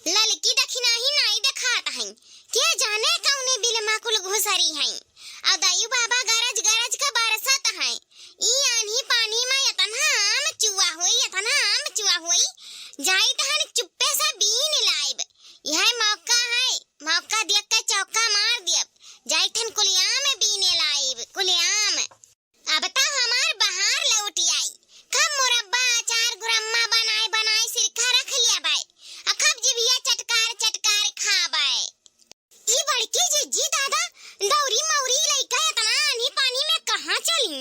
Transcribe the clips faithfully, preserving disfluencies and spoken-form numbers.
ललकी दखिनही नाई देखात हई, के जाने कउने बिलमा कुल घुसरी हई। अउ दइउ बाबा गरज गरज के बरसत हई। ई आन्ही पानी मा एतना आम चुआ होई, एतना आम चुआ होई, जाइत हन चुप्पे से बीन लाइब। यह मौका है, मौका देख के चौका मार दियब। जाइत हन कुल आम बीने लाइब, कुल आम। अब त हमार बहार लौटि आई। कब मुरब्बा, अचार, गुरम्मा बनाए बनाए सिरका रख लिया बाय। आ कब जिभिया चटकार चटकार खा बाय। ई बड़की जिज्जी दादा, दौरी मौरी लइके एतना आन्ही पानी में कहाँ चली?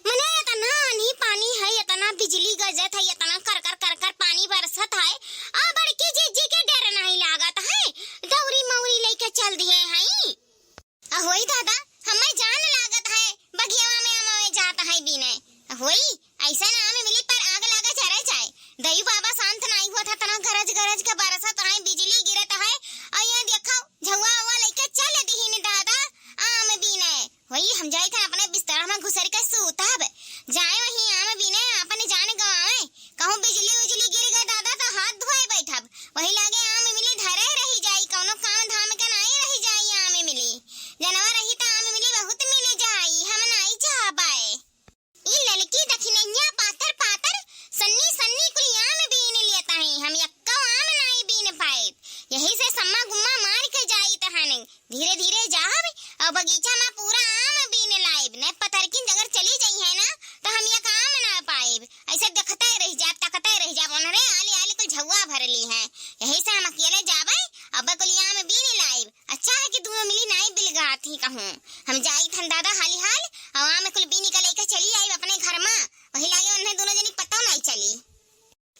मने एतना आन्ही पानी है, एतना बिजली गरजत है, एतना कर कर कर कर पानी बरसत है, आ बड़की जिज्जी के डर नहीं लागत है, दौरी मौरी लइके चल दिए हैं। अ होई दादा, हम्मे जान लागत है, बगियावा में अमवे जात है बीने। अ होई, अइसन आम मिली पर आग लागे जरे जाए। दइउ बाबा शांत नाई होत है, तना गरज गरज के बरसत है, बिजली गिरत है। अ ये देखो, झउआ उआ लइके चल दिहिन दादा, आम बीने। होई, हम जाइत है अपने बिस्तरा में घुसर के सूतब। जाए वहीं आम बीने, आपन जान गवावे। कहूँ बिजली उजली गिर गए दादा, तो हाथ धोए बैठब। वही लागे आम मिली धरे रही जाई, कौनो काम धाम के नाई रही जाई आम मिली। जनवा रही त आम मिली बहुत मिली जाई, हम नाई जा पाए। ई ललकी दखिनैया पातर पातर सन्नी सन्नी कुल आम बीन लेत हई, हम यक्को आम नाई बीन पाइब। यही से सम्मा गुम्मा मार के जाइत हन। धीरे धीरे जाब अउ बगीचा मा पूरा आम बीन लाइब। न पतरकिन अगर चली जइहैं ना, त हम एक आम ना पाइब। अइसे देखते रह जाब, तकते रह जाब, ओनहरे आली आली कुल झउआ भर ली हैं। यही से हम अकेले जाबै, अब कुल आम बीन लाइब। अच्छा है कि दुनो मिली नाई बिलगात ही कहूँ। हम जाइत हन दादा हाली हाल, अउ आम कुल बीन के लइके चली आइब अपने घर मा। वही लागे ओन्हे दुनो जनी पतो नाई चली।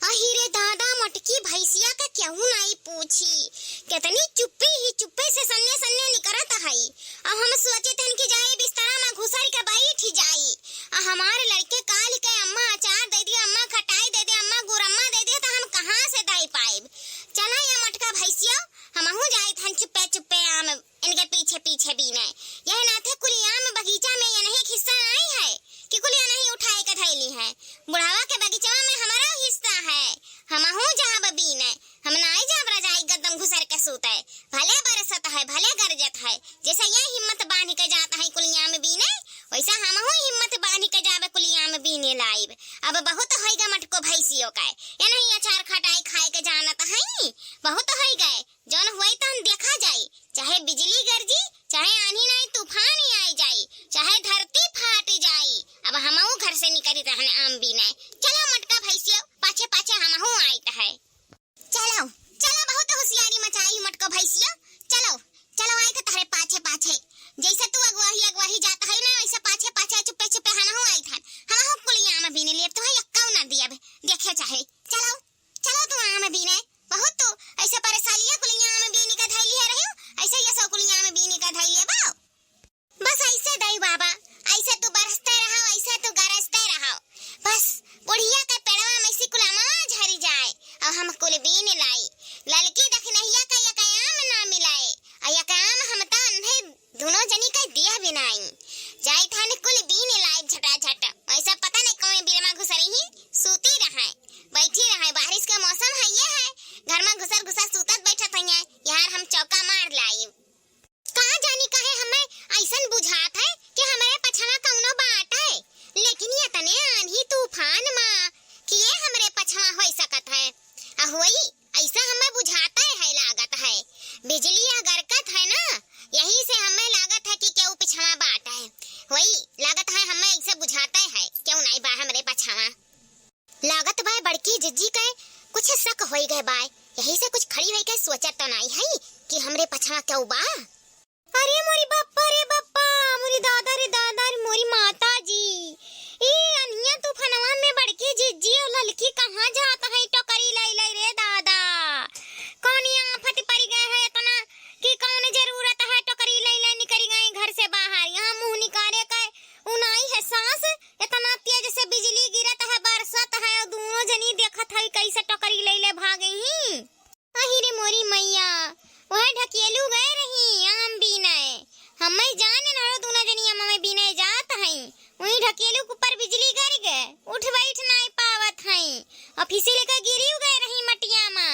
अहि रे दादा, मोटकी भैंसिया के केहू नाई पूछी, केतनी चुप्पे ही चुप्पे से सन्ने सन्ने निकरत हई। अब हम सोचित हन कि जाई बिस्तरा मा घुसर के बैठ जाई। आ हमार लड़के काल के अम्मा अचार दे दे, अम्मा खटाई दे दे, अम्मा गुरम्मा दे दे, त हम कहाँ से दे पाइब? चला ये मोटका भैंसियो, हमहू जाइत हन चुप्पे चुप्पे आम इनके पीछे पीछे बीने। यह नाथे कुल आम बगीचा में यनही हिस्सा नाई है कि कुल यनही उठाए के धइली है। बुढ़ावा के बगीचवा में हमारा हिस्सा है, हमहू जाब बीने। हम नाई जाब रजाई गद्दम घुसर के सूते। भले बरसत है, भले गरजत है, जैसे ये हिम्मत बांध के जात है कुल आम बीने, वैसा हमहू हिम्मत बांध के जाब कुल आम बीने लाइब। अब बहुत होइगा मटको भैंसियों का, यनही अचार खटाई खाए के जानत है, बहुत होइगा। जौन होई तौन देखा जाई, चाहे बिजली गरजी, चाहे आन्ही नाई तूफान आई जाई, चाहे धरती फाट जाई, अब हमहू घर से निकलित रहन आम बीने। चलो मोटका भैंसियो, पाछे पाछे हमहू आइत है। चलो, चलो, बहुत होशियारी मचाई मोटको भैंसियो। चलो, चलो, आइत है तहरे पाछे पाछे। जैसे तू अगुवाही अगुवाही जात है ना, वैसे पाछे पाछे चुप्पे चुप्पे हमहू आइत हन। हमहू कुल आम बीने लेब, तोहे यक्कौ ना दियब, देखे चाहे। चलो, चलो तू आम बीने। बहुत तो ऐसे परेशानियां कुलिया में बीनी का धैली है रही, ऐसे ये सब कुलिया में बीनी का धैली है बाओ। बस ऐसे दई बाबा, ऐसे तू बरसते रहो, ऐसे तू गरजते रहो। बस बुढ़िया के पेड़वा में से कुल अमवा झरी जाए और हम कुल बीन लाई। ललकी दखिनहिया का एक आम ना मिलाए और एक आम हम तो अन्हे दुनो जनी के दिया बिनाई। जाई थाने कुल बीन लाई झटाझट। ऐसा पता नहीं कौन बिलमा घुसरी ही, सूती रहे, बैठी रहे। बारिश का मौसम है ये है, घर में घुसर घुसर सूतत बैठत है। यार हम चौका मार लाई। का जानी काहे हमें ऐसन बुझात है कि हमरे पछवा कौनो बाट है, लेकिन ये तने आंधी तूफान मा कि ये हमरे पछवा होई सकत है। आ होई, ऐसा हमें बुझाते है, लागत है। बिजली या गरकत है ना, यही से हमें लागत है कि केहू पिछवा बाट है। होई, लागत है हमें ऐसा बुझाते है, केहू नहीं बा हमरे पछवा। लागत बा बड़की जिज्जी के कुछ शक होई गए बा, यही से कुछ खड़ी होई के सोचत तो नहीं है कि हमरे पछवा केहू बा। अरे मोरी बप्पा रे बप्पा, मोरी दादा रे दादा रे, मोरी माता जी। ई अन्हिया तूफानवा में बड़की जिज्जी और ललकी कहाँ जात है टोकरी लाई लाई रे दादा? कौन आफत पड़ गए है इतना कि कौन जरूरत है टोकरी लाई लाई निकल गए घर से बाहर? यहाँ मुँह निकाले का उनाई है सास, इतना तेज से बिजली गिरत है, बरसत है और दोनों जनी देखत है कैसे टोकरी लाई लाई भागे ही। अहि रे मोरी मैया, वह ढकेलू गए रही आम बीने। हम्मे जाने न रहो, दूना जनी अम्मा में बीने जात हई। वही ढकेलू के ऊपर बिजली गर गए, उठ बैठ नाई पावत हई। और फिसिल के गिरी गए रही मटिया मा।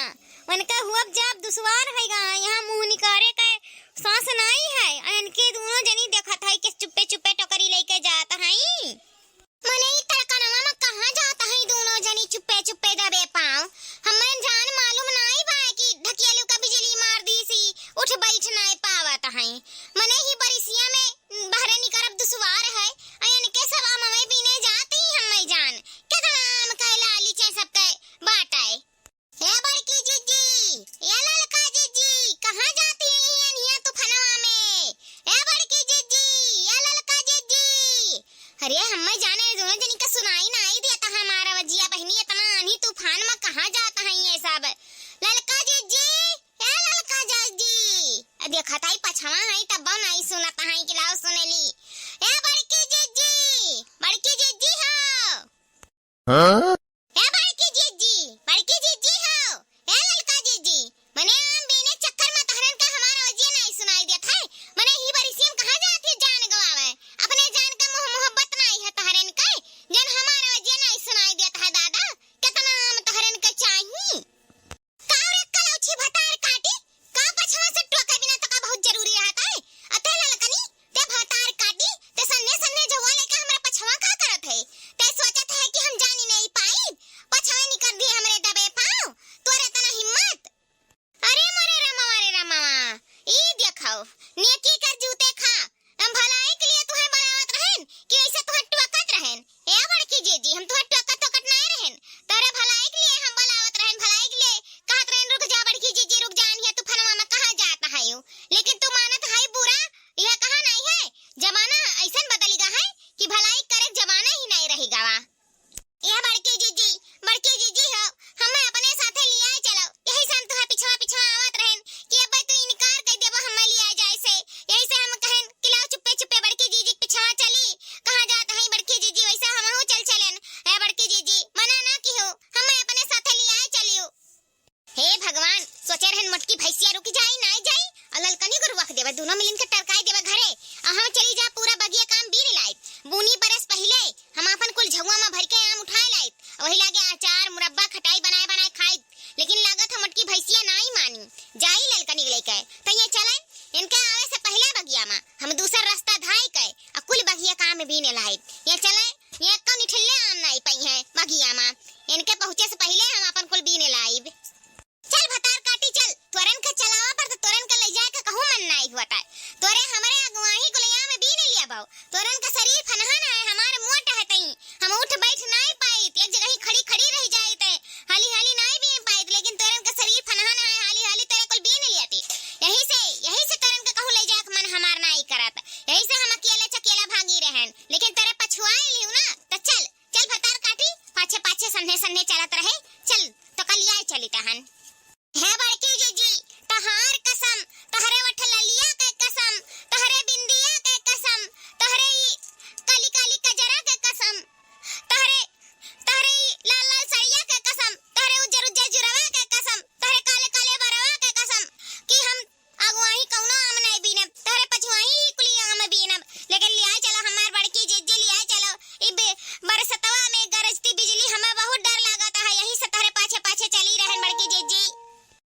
उनका हुअब जाब दुश्वार होइगा, यहाँ मुँह निकारे के सांस नाई है। अउर इनके दूनो जनी देखत है कि चुप्पे चुप्पे टोकरी लइके जात हैं। मने ई तड़कनवा में कहाँ जात हैं दूनो जनी चुप्पे चुप्पे दबे पाँव? हमें जान मालूम नाई बा कि ढकियलू का बिजली मार दीसी, उठ बैठ नाई पावत हैं। मने ही बरिसिया में बहरे निकरब दुश्वार है, अउर इनके सब आमवे बीने जात ही हमें जान। केतना आम के लाली चाहे सबके बाटे। ए बड़की जिज्जी, ए ललका जिज्जी, कहाँ जाती है ये अनहिया तूफानवा में? ए बड़की जिज्जी, ए ललका जिज्जी। अरे हम्मे जाने दूनो जनी का सुनाई नाई देत हमार अवजिया बहिनी, इतना आन्ही तूफान में कहाँ जात हैं ये सब? ललका जिज्जी, ए ललका जिज्जी। अ देखत हई पछवा हई तब्बो नाई सुनत हई कि लाओ सुनेली। ए बड़की जिज्जी, बड़की जिज्जी हो। हाँ? ए बड़की जिज्जी, बड़की जिज्जी हो, ए ललका जिज्जी, मने आम बीने चक्कर में तहरन का हमार अवजिया नाई सुनाई देत है। मने ही बरिसिया में कहाँ जात ही जान गवावे? अपने जान का मोह मोहब्बत नाई है तहरन का, जन हमार अवजिया नाई सुनाई देत है दादा, केतना आम तहरन का चाही? का रे कलौछी भतार काटी, का पछवा से टोके बिना तोका बहुत जरूरी रहत है? अते ललकनी, ते भतार काटी, ते सन्ने सन्ने झउआ लेके हमरा पछवा का करत है? ते सोचत है कि हम जानी नाई पाई? पछवे निकर दिए हमरे दबे पाँव, तोरे तना हिम्मत। अरे मोरे रामवा रे रामवा, ई देखो, नेकी कर जूते खा, हम भलाई के लिए तुहें बलावत रहेन कि वैसे तुहें टोकत रहेन? ए बड़की जीजी, हम तुहें टोकत टोकत नाय रहेन, तोरे भलाई के लिए हम बलावत रहेन, भलाई के लिए कहत रहेन, "रुक जा बड़की जीजी, रुक जा, अनहिया तूफानवा में कहाँ जात हयू?" लेकिन तू मानत हई बुरा, यह कहा नाई है, जमाना ऐसन बदल गा है कि भलाई करे के जमाना ही नाई रही गवा। ए बड़की जीजी, बड़की जीजी हो, हमें अपने साथे लियाए चलो। यही से हम तुहार पिछवा पिछवा आवत रहेन कि अबे तू इनकार कर देबो हमें लियाए जाए से। यही से हम कहेन कि लाओ चुप्पे चुप्पे बड़की जीजी के पिछवा चली। कहाँ जात हई बड़की जीजी, वैसे हमहू चल चलेन। ए बड़की जीजी, मना ना किहो, हमें अपने साथे लियाए चलियो। हे भगवान, सोचे रहन मोटकी भैंसिया रुक जाई, नाई जाई, और ललकनी को रुक देवे, दोनों मिलिन के टरकाई देवे घरे, और हम चली जा पूरा बगिया काम बीन लाइत। बूनी बरस पहिले हम आपन कुल झउआ में भर के आम उठाए लाइत, और वही लागे अचार, मुरब्बा, खटाई बनाए बनाए खाइत। लेकिन लागत है मोटकी भैंसिया नाई मानी, जाई ललकनी लेके। तो ये चले, इनके आवे से पहिले बगिया में हम दूसर रास्ता धाई के, और कुल बगिया काम बीन लाइत। ये चले, ये कौन निठल्ले आम नाई पाई है बगिया में, इनके पहुँचे से पहिले हम आपन कुल बीन लाइब। चल भतार काटी चल, तोरन के चलावा पर तो तोरन के ले जाए के कहूँ मन नाई हुआ ताय। तोरे हमरे अगुवाही को ले आम बीन लिया बाऊ। तोरन के शरीर फनहा ना है, हमार मोट है तई। हम उठ बैठ नाई पाइत, एक जगह ही खड़ी खड़ी रह जाइत है। हाली हाली नाई बीन पाइत, लेकिन तोरन के शरीर फनहा ना है, हाली हाली तोरे कुल बीन लियाती। यही से, यही से तोरन के कहूँ ले जाए के मन हमार नाई करत। यही से हम अकेला चकेला भागी रहन, लेकिन तोरे पछुआई लिहू ना, तो चल, चल भतार काटी, पाछे पाछे सन्ने सन्ने चलत रहे, चल तो कलिया चली तहन। हे बड़की जीजी, तहार कसम, तहरे ओठ ललिया के कसम, तहरे बिंदिया के कसम, तहरे ई काली काली कजरा के कसम, तहरे, तहरे ई लाल लाल सड़िया के कसम, तहरे उज्जर उज्जर जुरवा के कसम, तहरे काले काले बरवा के कसम कि हम अगुवाही कौनो आम नाई बीनब, तोहरे पछुआही ही कुली आम बीनब। लेकिन लियाए चलो हमार बड़की जिज्जी, लियाए चलो। ई बे-, बरसतवा में गरजती बिजली, हमें बहुत डर लागत है, यही से तोहरे पाछे पाछे चली रहन बड़की जिज्जी।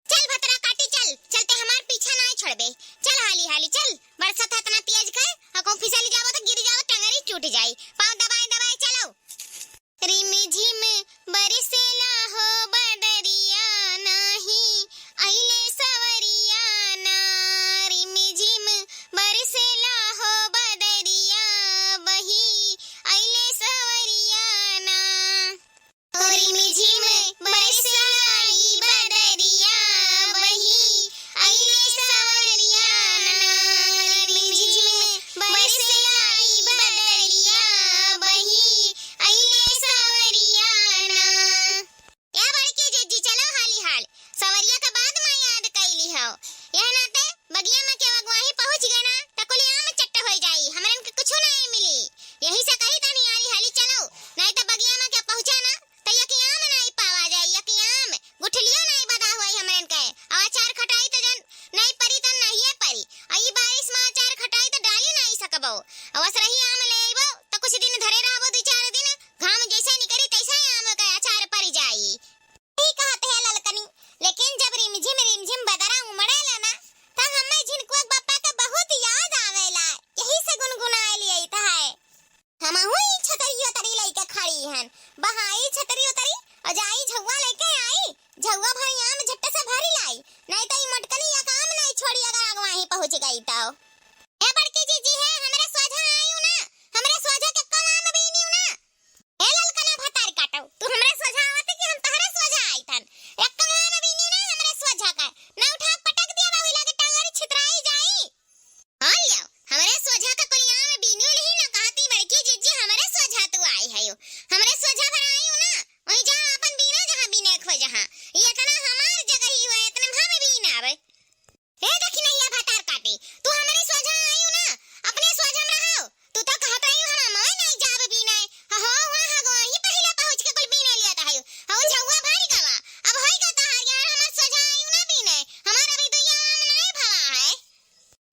चल भतरा काटी चल, चलते हमार पीछा नाई छोड़बे। चल हाली हाली चल, बरसत है इतना तेज के, अको फिसली जाबो तो गिर जाबो, टंगरी टूट जाई। पाँव दबाए दबाए चलो। रिमझिम बरसेला हो बदरिया, नाही अइले सवरिया ना। रिमझिम बरसेला हो बदरिया, बही अइले सवरिया ना। ओ रिमझिम बरसेला ई बदरिया, बही अइले सवरिया ना। रिमझिम बरसेला ई बदरिया, बही अइले सवरिया ना। ए बड़की जिज्जी, चलो हाली हाल, सवरिया के बाद में याद कइली हो। यह नाते बगिया में के अगुवाही पहुँच गए ना, त कुल आम चट्ट हो जाई, हमरन के कुछो नाई मिली। यही से कही तनी हाली हाली चलो, नाई त बगिया में के पहुँचा ना, त यकी आम नाई पावा जाई, यकी आम, गुठलियो नाई बदा हुई हमरन के। अब अचार खटाई त जन नाई परी त नाहिए परी, आ ई बारिश में अचार खटाई त डाली नाई सकबो। अब असरही आम ले अइबो, त कुछ दिन धरे रहबो, दू चार दिन, घाम जैसे निकरी तैसे आम के अचार परी जाई। यही कहत है ललकनी, लेकिन जब गई तो। ए बड़की जीजी है, हमरे सोझा आयु ना, हमरे सोझा के कौआ में बीनिउ ना। ए ललकना भतार काटो, तू हमरे सोझा आवत कि हम तहरे सोझा आइथन? एक कौआ में बीनिउ ना हमरे सोझा का, ना उठा पटक दिया बाबू, लागे टंगरी छितराई जाई। हाँ लियो, हमरे सोझा का कुलिया में बीनिउ लिही ना, कहती बड़की जीजी हमरे सोझा तू आई है यो, हमरे सोझा भर आयु ना, वही जहाँ अपन बीना जहाँ बीने खो जहाँ, ये इतना हमार जगह ही हुआ, इतने हम बीन आवे। ए दखिनहिया भतार काटी, तू हमरे सोझा आयु ना, अपने सोझा में रहो। तू तो कहत रही हम अमवा नहीं जाब बीने। हो, हो, वहाँ हगो, ही पहिले पहुँच के कुल बीने लियत हयु। हो, झउआ भारी गवा। अब होई गा तहार यार, हमर सोझा आयु ना बीने। हमार अभी दुइया आम नहीं भवा है।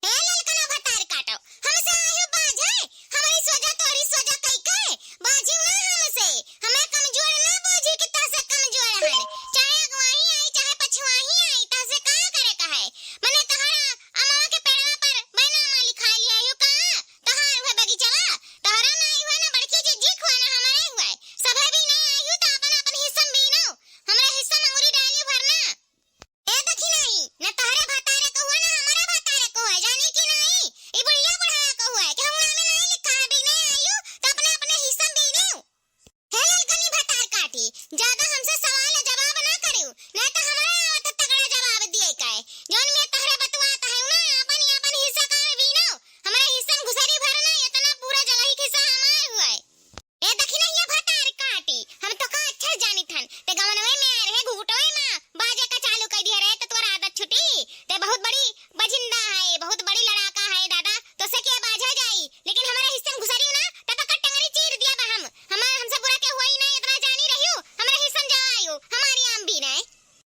ए ललकना भतार काटो, हमसे आयु बाझे, हमरी सोझा तोरी सोझा कई के, बाझिउ ना हमसे। हमें कमजोर ना बूझी कि तहसे कमजोर हन। चाहे अगुवाही आई, चाहे पछुआही आई, तहसे का करे का है? मने तहरा अमवा के पेड़वा पर बैनामा लिखा लिया आयु का? तहार हुए बगीचवा, तहरा ना आई हुए ना बड़की जीजी खुआ ना हमारे हुए। सभे बीने आयु तो अपन अपन हिस्सा में बीनो। हमरे हिस्सा में अंगुरी डालियो भरना। ए दखिनही, न तहरे भतारे को हुआ, न हमरे भतारे को हुआ, जानी कि नहीं? ई बुढ़िया बुढ़ाया को हुआ, कि हुआ में नहीं लिखा है, बीने आयु, तो अपने अपने हिस्सा में बीनिउ। हे ललकनी भतार काटी, ज्यादा हमसे सवाल जवाब ना करिउ, नहीं तो हमारे आवत तगड़ा जवाब दिए का है। जौन में तहरे बतवात है ना, अपन अपन हिस्सा का में बीनो, हमारे हिस्सा में घुसरी भरना, इतना पूरा जगह ही हिस्सा हमार हुआ है। ए दखिनहिया भतार काटी, हम तो का अच्छा जानित हन। ते गवनवे में आए रहे, घुघुटवे में बाजे का चालू कर दिया रहे, तो तोर आदत छुटी। ते बहुत बड़ी बजिंदा है, बहुत बड़ी लड़ाका है दादा, तो से के बाजा जाई, लेकिन हमारे हिस्से में घुसरी ना, तब तक टंगरी चीर दिया बा हम। हमार, हमसे बुरा के हुआ ही नहीं, इतना जानी रहियो, हमारे हिस्से में जाओ आयु, हमारी आम भी नहीं।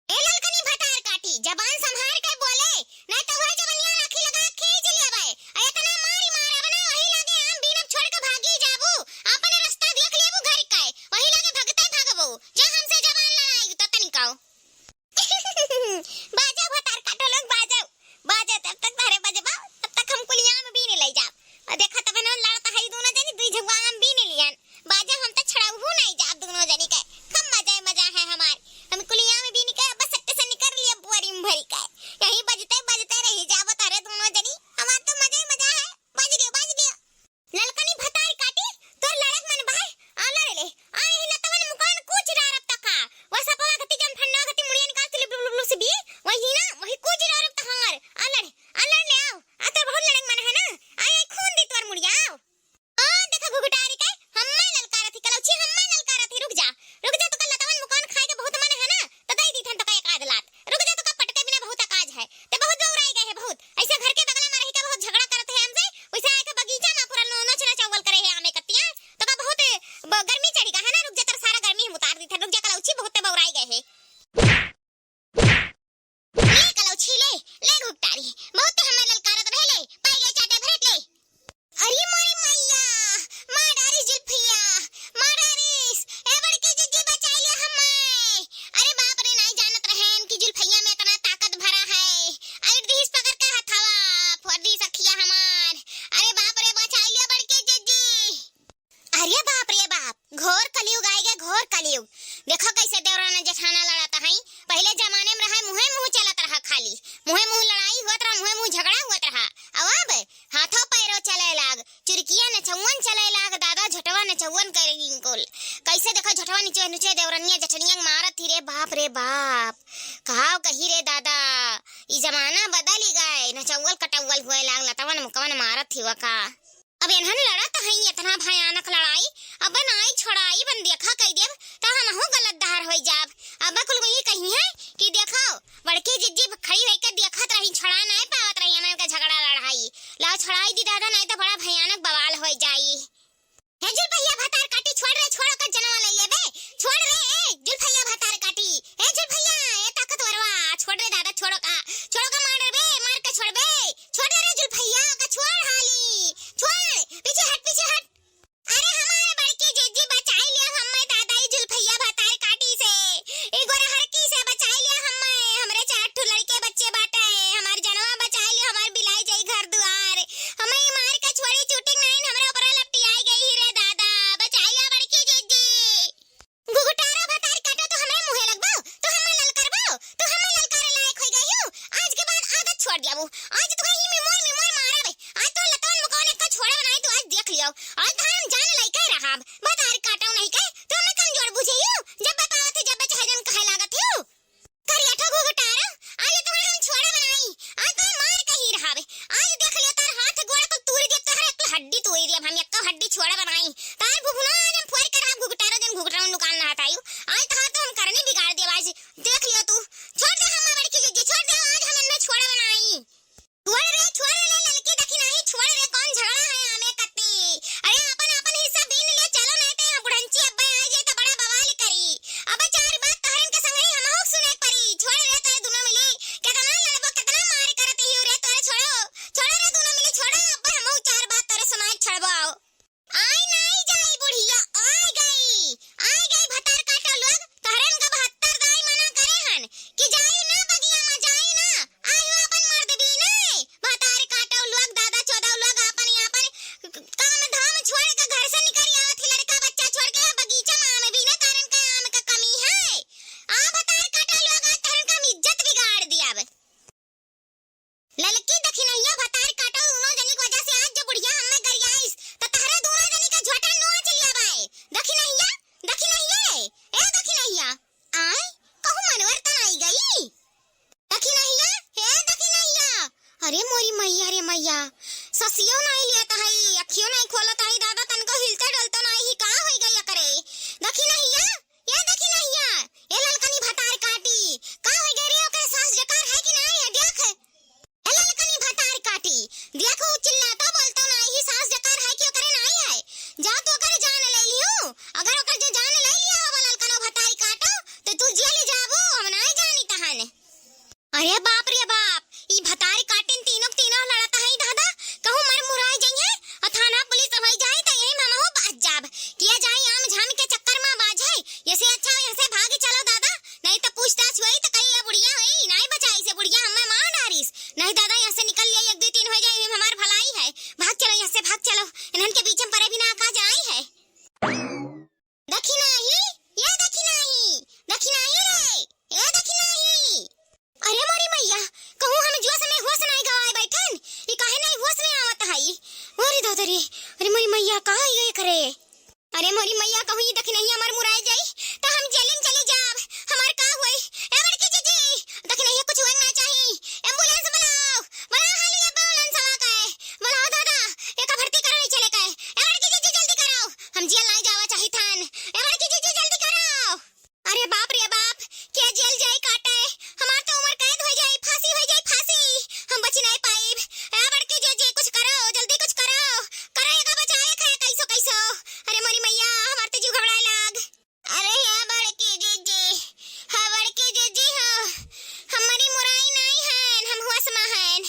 ए ललकनी भतार काटी, जबान संभार के बोले, नहीं तो वह जवनिया राखी लगा खींच लेबे। आ इतना मारी मारब ना, वही लगे आम बीनब छोड़ के भागी जाबू। आपन रास्ता देख लेबू घर के, वही लगे भगते भगबू। जा हमसे जबान लड़ाई तो तनिकाओ। बाजा भतार काटो लोग, बाजा। बाजा तब तक तहरे बजबा, तब तक हम कुलिया में बीने लई जाब। और देखा तब ना लड़त है दोनों जनी, दुई झगुआ आम बीने लियन। बाजा हम तो छड़ाऊ नहीं जाब दोनों जनी के। खूब मजा ही मजा है हमार। हम कुलिया में बीन के बस सट्टे से निकर लिया बोरी में भरी के। यही बजते बजते रही जाब तहरे दोनों जनी। हमार तो मजा ही मजा है। बाज गयो, बाज गयो। ललकनी भतार काटी, तोर लड़क मन भाई, आ लड़े ले। आ यही लतवन मुकान कूच डारब तका। वह सपवा गति जन फन्नो गति मुड़िया निकाल तिली ब्लु ब्लु ब्लु से बी, वही ना, वही कूच डारब तहार। आ लड़, आ लड़ ले आओ। आ तोर बहुत लड़क मन है ना। आ यही खून दी तोर मुड़िया आओ। आ, देखा घुघुटारी के, हम्मा ललकारत ही, कलौची हम्मा ललकारत ही, रुक जा, रुक जा, तोका लतवन मुकान खाए के बहुत मन है ना, तो दई दीथन तोका एक आध लात, रुक जा, तोका पटके बिना बहुत अकाज है, ते बहुत बौराई गए है, बहुत, ऐसे घर के बगला में रही के बहुत झगड़ा करत है हमसे, वैसे आए के बगीचा में पूरा नो-, नोच नचौवल करे है आमे कत्तियां, तोका बहुत ब-, गर्मी चढ़ी गा है ना, रुक जा, तेरा सारा गर्मी हम उतार दीथन, रुक जा, कलौची बहुत ते बौराई गए है। ले कलौछी ले, ले घुघटारी, बहुत ते हमें ललकारत रहे ले, पाई गए चाटे भरत ले। अरे मोरी मैया, मार डारिस जुल्फैया, मार डारिस, ए बड़की जिज्जी बचाई ले हमें। अरे बाप रे, नहीं जानत रहे इनकी जुल्फैया में इतना ताकत भरा है। ऐट दिहिस पकड़ के हथवा, फोड़ दिहिस अखिया हमार। अरे बाप रे, बचाई ले बड़की जिज्जी। अरे बाप रे बाप, घोर कलयुग आइगे, घोर कलयुग। देखो कैसे देवराना जेठाना लड़त हई। पहिले जमाने में रहा, मुँहे मुँह चलत रहा खाली, मुँहे मुँह लड़ाई होत रहा, मुँहे मुँह झगड़ा होत रहा। अब, अब हाथों पैरों चले लाग, चुरकिया नचौवन चले लाग, दादा झटवा नचौवन करे इनकुल। कैसे देखो झटवा नीचे नीचे देवरनिया जेठनिया के मारत ही रे बाप रे बाप। कहाव कही रे दादा, ई जमाना बदल ही गए, नचौवल कटौवल हुए लाग, लतवन मुकवन मारत ही वका। अब एनहन लड़त हई इतना भयानक लड़ाई, अब नाई छोड़ाई बन देखा कई देब, त हमहू गलत दहार होई जाब। अब कुल वही कही है कि देखो, बड़की जिज्जी खड़ी होई के देखत रही, छोड़ा नाई पावत रही हमन के झगड़ा लड़ाई। लाओ छोड़ाई दी दादा, नाई त बड़ा भयानक बवाल होई जाई। हे जुल्फैया भतार काटी, छोड़ रे, छोड़ ओकर जनवा ले लेबे, छोड़ रे, ए जुल्फैया भतार काटी, ए जुल्फैया, ए ताकतवरवा, छोड़ रे दादा, छोड़ ओका, छोड़ ओका, मार रे बे, मार के छोड़ बे, छोड़ रे, रे जुल्फैया, ओका छोड़ हाली। छोड़, पीछे हट, पीछे हट। अरे हमारे बड़की जिज्जी बचाई लिया हमें दादा ई जुल्फैया भतार काटी से, ई गोरहरकी से बचाई लिया हमें, हमरे चार ठो लड़के बच्चे बाटे, हमार जनवा बचाई लिया, हमार बिलाई जाई घर दुआर, हमें ई मार के छोड़ी चूटिंग नाइन हमरे ऊपर लपटी आई गई ही रे दादा, बचाई लिया बड़की जिज्जी। घुघुटारा भतार काटो, तो हमरे मुँहे लगबो, तो हमें ललकारबो, तो हमें ललकारे लायक होई गई हूँ। आज के बाद आदत छोड़ दियाबू। आज तो कहीं में मोर अरे मोरी मैया रे मैया, ससियो नाहीं लियत हई, अखियो नाहीं खोलत हई दादा, तनको हिलते डोलतो नाहीं ही, का होइ गई एकरे? दखिनहिया, ए दखिनहिया, ए ललकनी भतार काटी, का होइ गई रे? ओकर सास जकार है कि नाहीं है? देख, ए ललकनी भतार काटी, देख उ चिल्लातो बोलतो नाहीं ही, सास जकार है कि ओकरे नाहीं है? जा तू ओकर जान ले लिहू, अगर ओकर जो जान ले लिया होबा ललकनो भतार काटो, तो तू जेल जाबू, हम नाहीं जानी तहन। अरे बाप रे बाप, ई भतारी काटिन तीनों के तीनों लड़त हई दादा, कहूँ मर मुराई जइहैं, अउर थाना पुलिस होइ जाई त यही में हमहू बाज जाब। किया जाई आम झाम के चक्कर मा बाझै, एसे अच्छा यहाँ से भाग चलो दादा, नाहीं त पूछताछ होई त कही ये बुढ़िया होई, नाहीं बचाई से बुढ़िया हमें मार डारिस। नाहीं दादा यहाँ से निकल लिया, एक दुइ तीन होइ जाई, यही में हमार भलाई है। भाग चलो यहाँ से, भाग चलो, इन्हन के बीच में परे बिना का जाई है। दखिनही, ए दखिनही, दखिनही रे, ए दखिनही। अरे मोरी मैया, कहूँ हम जोश में होश नाहीं गवाए बैठन, ई काहे नाहीं होश में आवत हई? अरे दादा रे, अरे मोरी मैया, का होई गए करे? अरे मोरी मैया, कहूँ ई दखिनही हमर मुराई जाई, त हम जेल में चली जाब, हमार का होई? ए बड़की जीजी, दखिनही कुछ होए ना चाही, ambulance बुलाओ, बुलाओ हाली ambulance वाला के, बुलाओ दादा, एका भर्ती करो नहीं चले के, ए बड़की जीजी जल्दी करो, हम जेल नाहीं जावा चाहित हन। ए बड़की जीजी, जल्दी करो। अरे बाप रे बाप, के जेल जाई काटे? हमार तो उम्र कैद होइ जाई, फांसी होइ जाई, फांसी। हम बची नाहीं पाइब। ए बड़की जीजी, कुछ करो, जल्दी कुछ करो। करो, एका बचाए खाए कैसो कैसो। अरे मोरी मैया, हमार तो जीव घबराए लाग। अरे ए बड़की जीजी, हाँ बड़की जीजी हो, हमरी मुराई नाहीं हन, हम होश मा हन।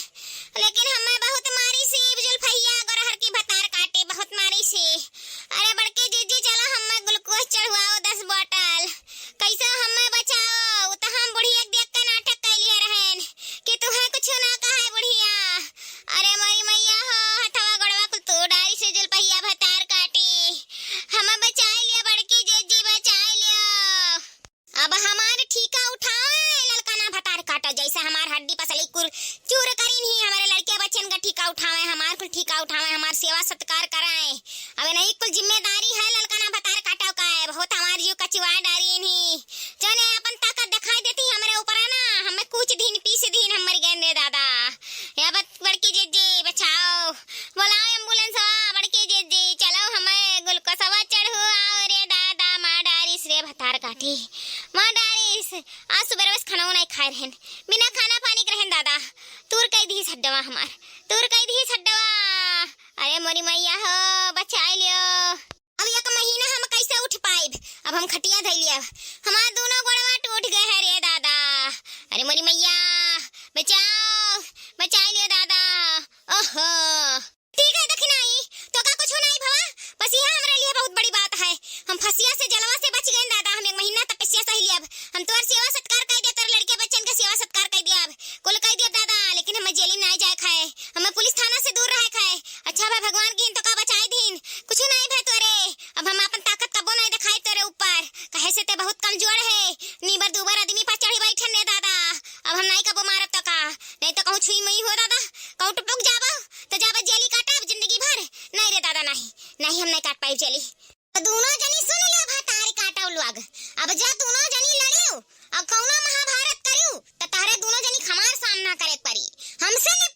लेकिन हमें बहुत मारिस जुल्फैया गोरहर की भतार काटी, बहुत मारिस। अरे बड़की जीजी, चलो हमें glucose चढ़वाओ दस bottle, कैसे हमें बचाओ। उ त हम बुढ़िया के देख के नाटक कैलिए रहन कि तुहे कुछ ना कहे बुढ़िया। अरे मोरी मैया हो, हथवा गोड़वा कुल तोड़ डारिस जुल्फैया भतार काटी, हमें बचाई लियो बड़की जीजी, बचाई लियो। अब हमार ठीका उठावे, ललकना भतार काटो, जैसे हमार हड्डी पसली कुल चूर करीन ही, हमारे लड़के बच्चन का ठीका उठावे, हमार कुल ठीका उठावे, हमार सेवा सत्कार कराए। अब नहीं कुल जिम्मेदारी है ललकना भतार काटो का है, बहुत हमार जीव कचुआ डारीन ही। जने अपन ताकत दिखाई देती हमरे ऊपर है ना, हमें कुछ दिन पीस दिन हम मर गए रे दादा। या बत-, बड़की जीजी बचाओ, बोलाओ ambulance वा, बड़की जीजी चलो हमें glucose वा चढ़वाओ रे दादा, मार डारिस रे भतार काटी। मार डारिस, आज सुबह रोज खाना नाहीं खाए रहन, बिना खाना पानी के रहन दादा, तूर कई दिहिस हड्डवा हमार, तूर कई दिहिस हड्डवा। अरे मोरी मैया हो, बचाई लियो। अब एक महीना हम कैसे उठ पाइब? अब हम खटिया धइ लिया, हमार दोनों गोड़वा टूट गए हैं रे दादा। अरे मोरी मैया, बचाओ, बचाई लियो दादा। ओहो। ठीक है दखिनाई, तोका कुछ नाहीं भवा, बस यह हमरे लिए बहुत बड़ी बात है। हम फसिया से जलवा से बच गए दादा, हम एक महीना तपस्या सह लियब। हम तोर सेवा सत्कार कइ देब, तोर लड़के बच्चन के सेवा सत्कार कइ देब, कुल कइ देब दादा, लेकिन हमें जेल में नाहीं जाए खाए, हमें पुलिस थाना से दूर रहे खाए। अच्छा भाई भगवान की तोका बचाई दीन, कुछ नाहीं भय तोरे। अब हम अपन ताकत कबो नाहीं दिखाई तोरे ऊपर, कहे से ते बहुत कमजोर है, नीबर दूबर आदमी पर चढ़ी बैठन रे दादा। अब हम नाहीं कबो मारब तोका, नाहीं तो कहूँ छुई मुई हो दादा, कहूँ टुपुक जाबो, तो जाबो जेली काटब जिंदगी भर। नाहीं रे दादा, नाहीं, नाहीं, हम नाहीं काट पाइब जेली। तो दोनों जनी सुन ले भतार काटो लोग, अब जा दोनों जनी लड़ियो और कौनो महाभारत करियो, तो तहरे दोनों जनी हमार सामना करे परी। हमसे न